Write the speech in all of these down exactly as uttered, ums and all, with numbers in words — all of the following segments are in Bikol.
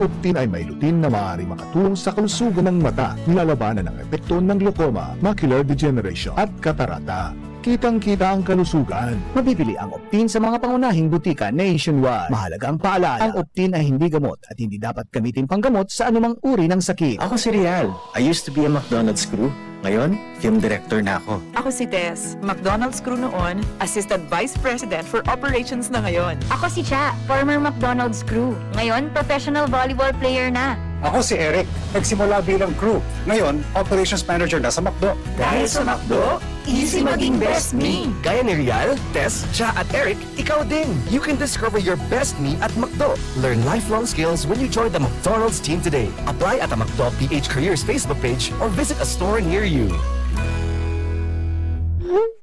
Optin ay may lutein na maaaring makatulong sa kalusugan ng mata, nilalabanan ang epekto ng glaucoma, macular degeneration, at katarata. Kitang-kita ang kalusugan. Mabibili ang Optin sa mga pangunahing butika nationwide. Mahalaga ang paalala, ang Optin ay hindi gamot at hindi dapat gamitin panggamot sa anumang uri ng sakit. Ako si Real. I used to be a McDonald's crew. Ngayon, film director na ako. Ako si Tess, McDonald's crew noon, Assistant Vice President for Operations na ngayon. Ako si Cha, former McDonald's crew, ngayon professional volleyball player na. Ako si Eric, nagsimula bilang crew, ngayon Operations Manager na sa McDo. Dahil sa McDo, easy maging best me. Gaya ni Real, Tess, Cha at Eric, ikaw din. You can discover your best me at McDo. Learn lifelong skills when you join the McDonald's team today. Apply at a McDo P H Careers Facebook page or visit a store near you.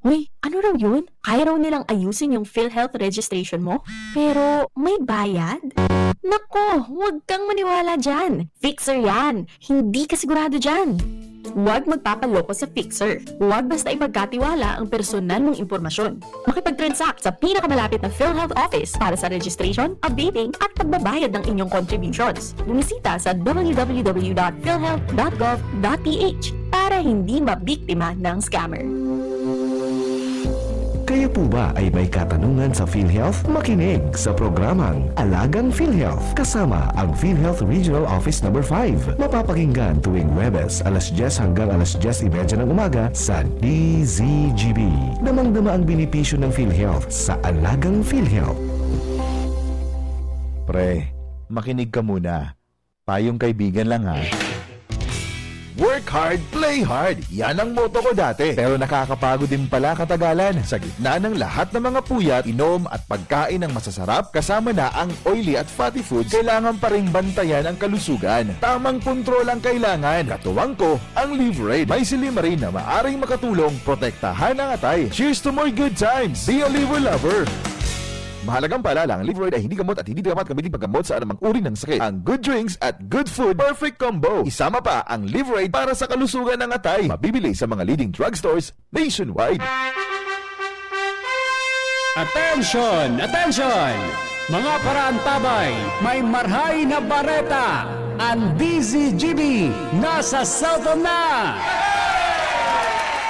Uy, ano raw yun? Kaya raw nilang ayusin yung PhilHealth registration mo? Pero may bayad? Nako, huwag kang maniwala dyan. Fixer yan. Hindi ka sigurado dyan. Huwag magpapaloko sa Fixer. Huwag basta ipagkatiwala ang personal mong impormasyon. Makipag-transact sa pinakamalapit na PhilHealth office para sa registration, updating, at pagbabayad ng inyong contributions. Bumisita sa w w w dot philhealth dot gov dot p h para hindi mabiktima ng scammer. Kayo po ba ay may katanungan sa PhilHealth? Makinig sa programang Alagang PhilHealth kasama ang PhilHealth Regional Office Number five. Mapapakinggan tuwing Huwebes, alas dyes hanggang alas dyes y media ng umaga sa D Z G B. Damang-dama ang benepisyo ng PhilHealth sa Alagang PhilHealth. Pre, makinig ka muna. Payong kaibigan lang, ha. Work hard, play hard. Yan ang motto ko dati. Pero nakakapagod din pala katagalan. Sa gitna ng lahat ng mga puyat, inom at pagkain ng masasarap, kasama na ang oily at fatty foods, kailangan pa ring bantayan ang kalusugan. Tamang kontrol ang kailangan. Katuwang ko, ang Livraid. May silymarin na maaring makatulong protektahan ang atay. Cheers to more good times! Be a Liver Lover! Mahalagang paalala, ang Livraid ay hindi gamot at hindi dapat gamitin paggamot sa anumang uri ng sakit. Ang good drinks at good food, perfect combo. Isama pa ang Livraid para sa kalusugan ng atay. Mabibili sa mga leading drugstores nationwide. Attention! Attention! Mga paraantabay, may marhay na bareta! Ang D Z G B nasa cellphone na!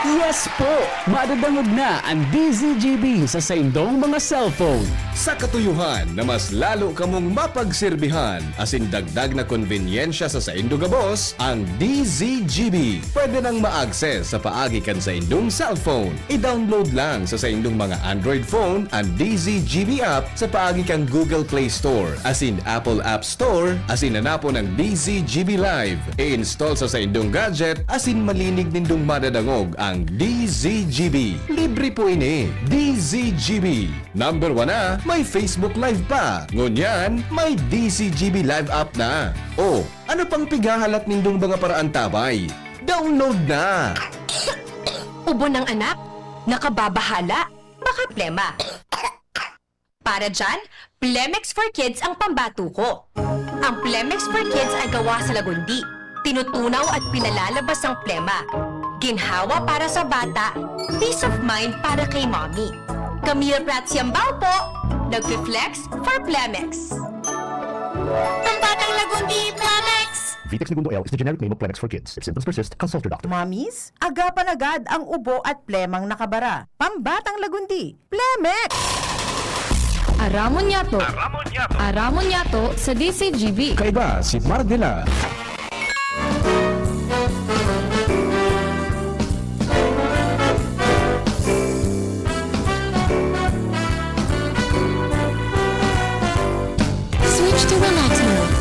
Yes po! Madadangog na ang D Z G B sa saindong mga cellphone. Sa katuyuhan na mas lalo kamong mapagserbihan asin dagdag na konbenyensya sa saindo gabos, ang D Z G B pwede nang ma-access sa paagi kan saindong cellphone. I-download lang sa saindong mga Android phone an D Z G B app sa paagi kan Google Play Store asin Apple App Store, asin hanapon ang D Z G B Live. I-install sa saindong gadget asin malinig nindong madadangog ang D Z G B. Libre po ini. D Z G B. Number one na, may Facebook Live pa. Ngunyan, may D Z G B Live app na. O, ano pang pighahalat nindong mga paraantabay? Download na! Ubo ng anak? Nakababahala? Baka plema. Para dyan, Plemex for Kids ang pambato ko. Ang Plemex for Kids ay gawa sa lagundi. Tinutunaw at pinalalabas ang plema. Ginhawa para sa bata, peace of mind para kay mommy. Camille Prats Yambao po, nagfi-flex for Plemex. Pambatang lagundi, Plemex! Vitex Negundo L is the generic name of Plemex for Kids. If symptoms persist, consult your doctor. Mommies, agapan agad ang ubo at plemang nakabara. Pambatang lagundi, Plemex! Aramon Yato. Aramon Yato. Aramon Yato sa D Z G B. Kaiba si Mar de la. Switch to the next mode.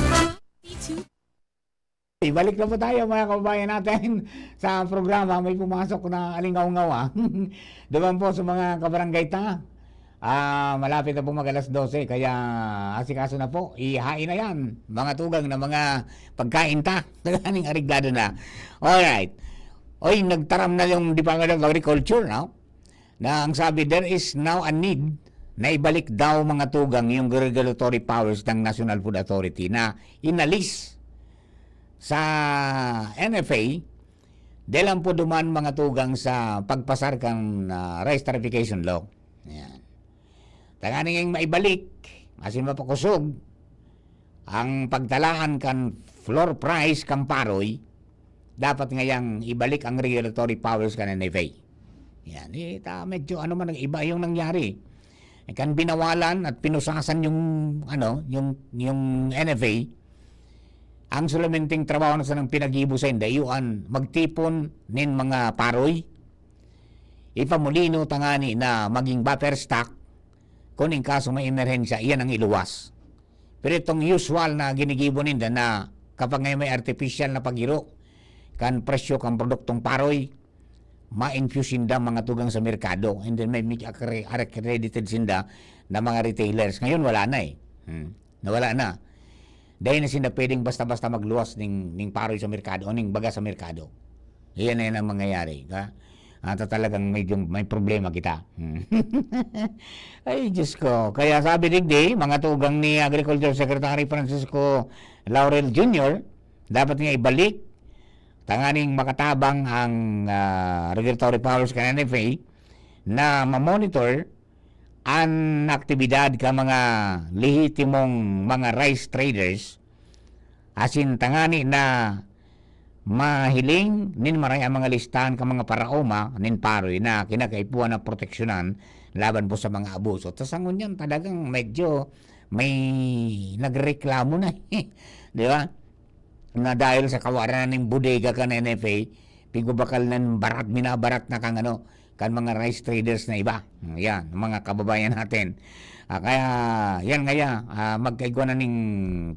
Ibalik na po tayo, mga kababayan natin, sa programa. May pumasok na alingaw-ngaw, ah. Doon po sa mga kabarangay ta. Ah, malapit na po mag alas dose, kaya asikaso na po. Ihain na yan, mga tugang na mga pagkain ta. Naganing areglado na. Alright. Oy, nagtaram na yung Department of Agriculture, no? Na ang sabi, there is now a need na ibalik daw, mga tugang, yung regulatory powers ng National Food Authority na inalis sa N F A, dahil ang po duman, mga tugang, sa pagpasar kan, ah, rice tariffication law. Yan. Tanganing maibalik, asin mapakusog, ang pagtalaan kan floor price kan paroy, dapat ngayang ibalik ang regulatory powers kan N F A. Yan, eh, ta, medyo ano man, iba yung nangyari. Eh, kan binawalan at pinusasan yung, ano, yung, yung N F A, ang solamente trabaho na sanang pinaggibo sa inda, iyo an magtipon nin mga paroy, ipamulino tangani na maging buffer stock, kung in kaso may emerhensya, iyan ang iluwas. Pero itong usual na ginigibo ninda na kapag ngayon may artificial na paghiro kan presyo kan produktong paroy, ma-infuse inda mga tugang sa merkado. And then may, may accre-, accredited sinda na mga retailers. Ngayon, wala na eh. Hmm. Nawala na. Dahil na sinda pwedeng basta-basta magluwas ning, ning paroy sa merkado o ning baga sa merkado. Iyan na yan ang mangyayari. Ka? Ata talagang medyo may problema kita. Hmm. Ay, Diyos ko. Kaya sabi digdi, mga tugang ni Agriculture Secretary Francisco Laurel Junior, dapat nga ibalik tanganing makatabang ang, ah, regulatory powers kan N F A na mamonitor an aktibidad kan mga lehitimong mga rice traders, asin tangani na mahiling nin maray ang mga listahan kan mga paraoma nin paroy na kinakaipuhan na proteksyonan laban po sa mga abuso. Tas ang ngunyan talagang medyo may nagreklamo na, eh. Di ba? Na dahil sa kawaran ning bodega kan N F A, pigbabakal nan barat, minabarat na kang ano, kan mga rice traders na iba. Yan, mga kababayan natin. Ah, kaya, yan ngaya, ah, magkaigwa na ning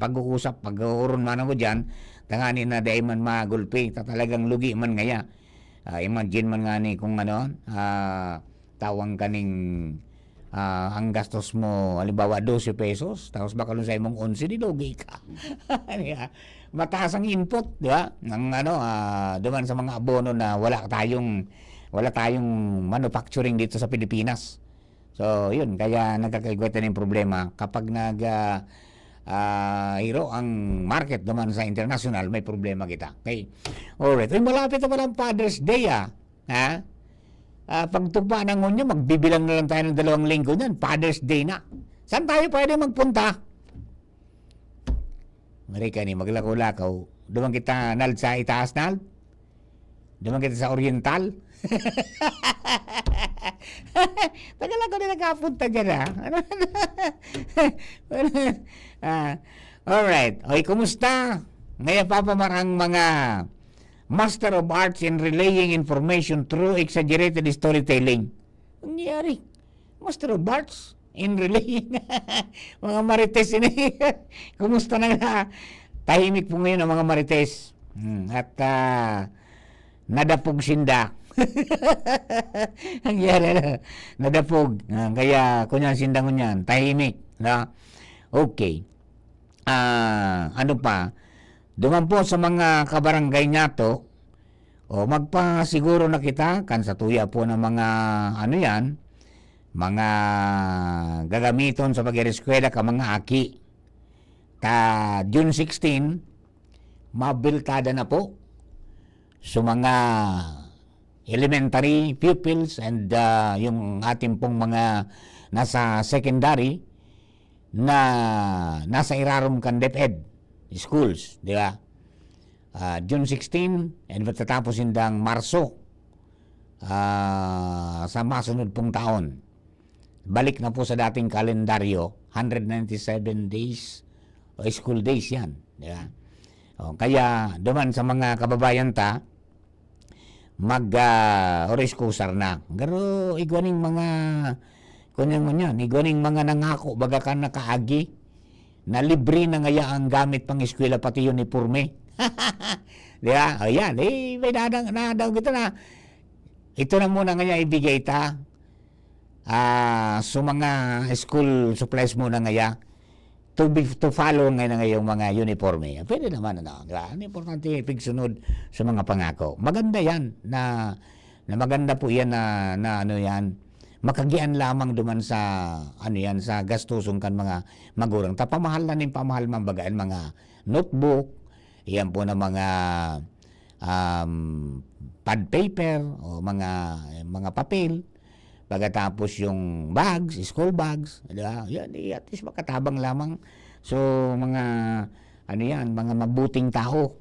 pag-uusap, pag-uuron man ako dyan, tangani na dai man magulpi, ta talagang lugi man ngaya. Ah, imagine man nga ni kung ano, ah, tawang kaning, ah, ang gastos mo, halimbawa, dose pesos, tapos bakalon sa imong onse, di lugi ka. Di ba? Mataas ang input, di ba? Ang ano, ah, duman sa mga abono na wala tayong, wala tayong manufacturing dito sa Pilipinas. So, yun, kaya nagkakaigwa tayo ng problema. Kapag nag, ah, ah, hiro ang market duman sa international, may problema kita. Okay? Alright. Uy, malapit na pala ang Father's Day, ah. Ha? Ah, pagtugma na ngunyan, magbibilang na lang tayo ng dalawang linggo niyan. Father's Day na. Saan tayo pwede magpunta? Mari ka ni, maglakaw-lakaw. Duman kita, Nald, sa itaas, Nald? Duman kita sa Oriental? Tagal ako na nakapunta dyan, ah. Ah, alright. Oy, kumusta? Ngayon, Papa Mar, ang mga Master of Arts in Relaying Information Through Exaggerated Storytelling. Nangyari? Master of Arts in Relaying. Mga marites ini. Kumusta na nga? Tahimik po ngayon ang mga marites. Hmm, at, ah, nadapog sinda. Nangyari na. Nadapog. Ah, kaya, kunyan sinda ngunyan. Tahimik. No? Okay. Ah, ano pa? Duman po sa mga kabarangay nato, o magpasiguro na kita, kan sa tuya po ng mga, ano yan, mga gagamiton sa pag-ereskwela ka mga aki. Ta June sixteen, mabilkada na po sa mga elementary pupils and, ah, yung ating pong mga nasa secondary na nasa irarom kan DepEd schools, di ba? Ah, June sixteen, and matatapos sindang Marso, ah, sa masunod pong taon. Balik na po sa dating kalendaryo, hundred ninety-seven days o school days yan, di ba? O, kaya duman sa mga kababayan ta, mag, ah, or excusar na. Pero igwa ning mga, kunyan-ngunyan, igwa ning mga nangako, baga kan nakaagi, na libre na ngaya ang gamit pang eskwela, pati uniporme. Di ba? O yan, eh, may dadang, nadang ito na. Ito na muna ngaya ibigay ta. Ah, so mga school supplies muna ngaya. To be, to follow ngayon ang iyong mga uniforme. Pwede naman, ano, di ba? Ang importante, pigsunod sa mga pangako. Maganda yan na, na maganda po yan na, na ano yan, makagian lamang duman sa, ano yan, sa gastuson kan mga magurang. Ta pamahal na ning pamahal man baga an mga notebook, iyan po na mga, um, pad paper o mga, mga papel. Pagkatapos yung bags, school bags, di ba? Yan, eh, at least makatabang lamang So, mga, ano yan, mga mabuting tao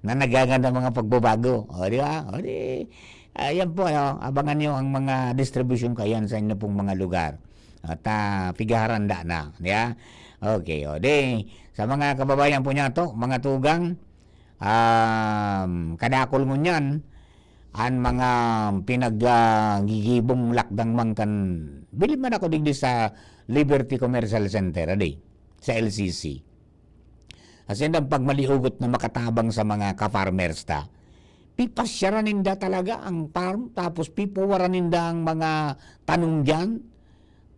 na nagaganda mga pagbabago. O, di ba? O, di, ayan po, ano, abangan nyo ang mga distribution kayan sa inyo pong mga lugar. At, ah, pigaharanda na. Di ba? Okay, o, di, sa mga kababayan po niya to, mga tugang, um, kadakol ngunyan, an mga pinag, ah, gigibong lakdang man kan, bilib man ako digdi sa Liberty Commercial Center, adi, sa L C C. As in, ang pagmaliugot na makatabang sa mga ka-farmers ta, pipasyaran ninda talaga ang farm, tapos pipuwaran ninda ang mga tanom diyan,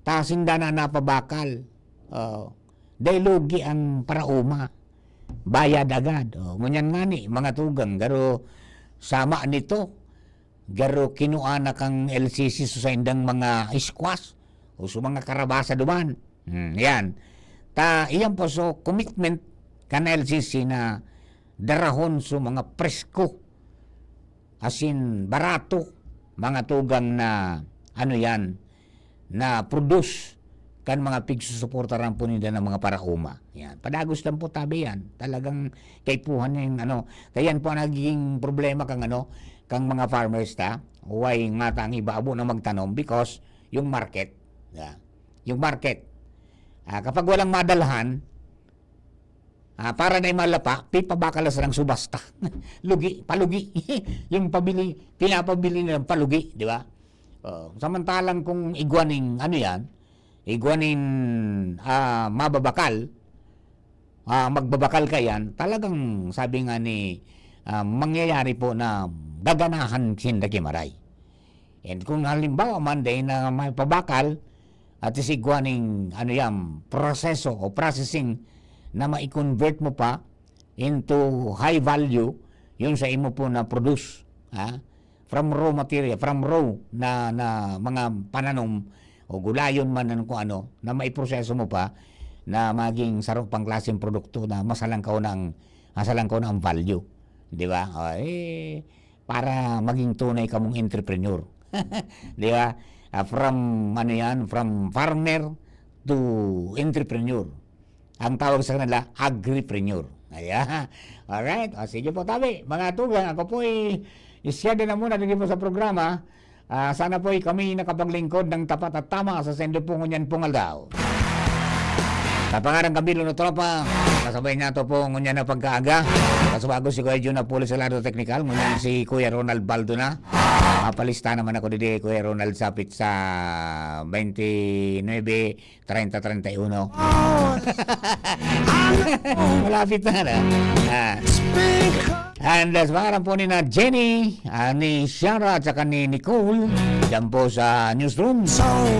ta sinda na napabakal. Oh, dahil lugi ang paraoma. Bayad agad. Oh, ngunyan nga ni, mga tugang, garo sama nito, garo kinua na kang L C C sa saindang mga squash o sa mga karabasa duman. Hmm, yan. Ta, iyan po, so, commitment kan L C C na darahon sa mga presko, asin barato, mga tugang na, ano yan, na produce kan mga pigsusuportaran po ninda ng mga paraoma. Yan. Padagos lang po tabi yan. Talagang kaipuhan na yung ano. Kaya yan po ang nagiging problema kang ano, kang mga farmers ta. Why nga ta ang iba abo na magtanom? Because yung market. Yeah. Yung market. Ah, kapag walang madalhan, ah, para na malapa, pipabakal na silang subasta. Lugi, palugi. Yung pabili, pinapabili nilang palugi, di ba? Oh, samantalang kung igwa ning, ano yan, igwa ning, ah, mababakal, ah, magbabakal ka yan, talagang sabi nga ni, ah, mangyayari po na gaganahan sinda ki Maray. And kung halimbawa man, dahil na may pabakal, at isigwa ning, ano yan, proseso o processing na mai-convert mo pa into high value, yun sa imo po na produce, ha? From raw material, from raw na, na mga pananom o gulayon man, ano, kung ano, na maiproseso mo pa na maging sarong pangklaseng produkto na masalangkaw na ang, masalangkaw na ang value. Di ba? O, eh, para maging tunay kamong entrepreneur. Di ba? Ah, from, ano yan, from farmer to entrepreneur. Ang tawag sa kanila, agripreneur. Ayan. Alright. O, sige po, tabi. Mga tugang, ako po ay i-share din na muna dito po sa programa. Ah, sana po ay kami nakapaglingkod ng tapat at tama sa sendo po ngunyan pong aldaw. Sa pangaran kang Bilo na Tropa, kasabay niya to po ngunyan na pagkaaga. Kasubago si Kuya Jun Apoli sa lado teknikal, ngunyan si Kuya Ronald Baldo na. Mapalista naman ako didi, Kuya Ronald, sapit sa twenty-nine, treinta, treinta y uno. Malapit na, no? Ah. And, uh, sa pangalan po ni na Jenny, ah, ni Shara at saka ni Nicole, dyan po sa newsroom.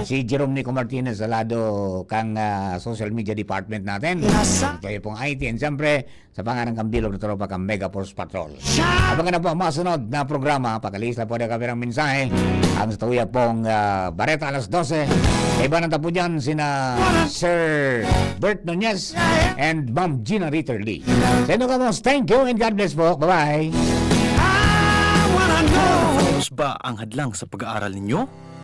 Si Jerome Nico Martinez sa lado kang, ah, social media department natin. Ito yung pong I T. And siyempre, sa pangalan kang Bilog na Tropa kang Mega Force Patrol. Abangan na po ang masunod na programa. Pakalihis lang po na kami ng mensahe. Ang sa tuya pong, ah, Bareta alas dose. Kaibanan ta po dyan sina Sir Bert Nunez and Ma'am Gina Ritter Lee. Sa inyo kamos, thank you and God bless po. Bye-bye. Tapos ba ang hadlang sa pag-aaral ninyo?